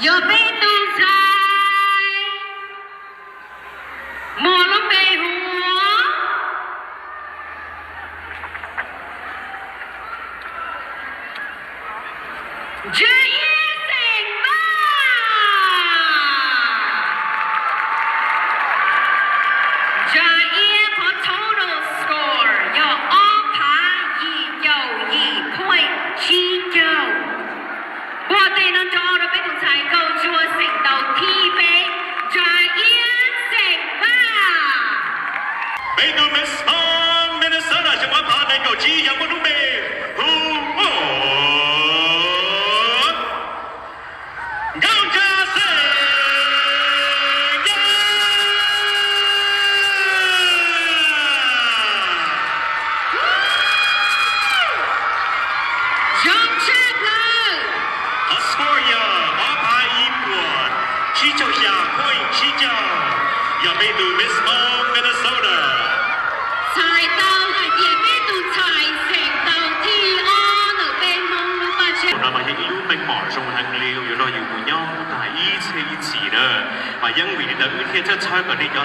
Yog peb tus ntxhais muaj lub npe hu ua Ntsa Iab xeem Vaj. Ntsa Iab qhov total score yog ob phav yim caum yim point tsib caug. Ua tes nrov nrov rau peb tus ntxhais nkauj ntsuag xeem Tau thib peb, Ntsa Iab xeem Vaj. Peb tus Miss Hmoob Minnesota xyoo ob phav nees nkaum tsib yog muaj lub npe hu ua Nkauj Ntsa xeem Yaj. Zoo tshaj plaws. Qhov score yog ob phav ib puas tsib caug xya point tsib caug, yog peb tus Miss Hmoob Minnesota. Txhais tau hais tias peb tus ntxhais xeem Tau thib ob ntawm peb Hmoob lub paj tseg. No mas yog ib lub meej mom zoo heev li uas yuav nrog yus mus nyob tag ib txhiab ib txhis na. Mas yeej vim li ntawd wb thiaj txhawj txhawj kom nej cov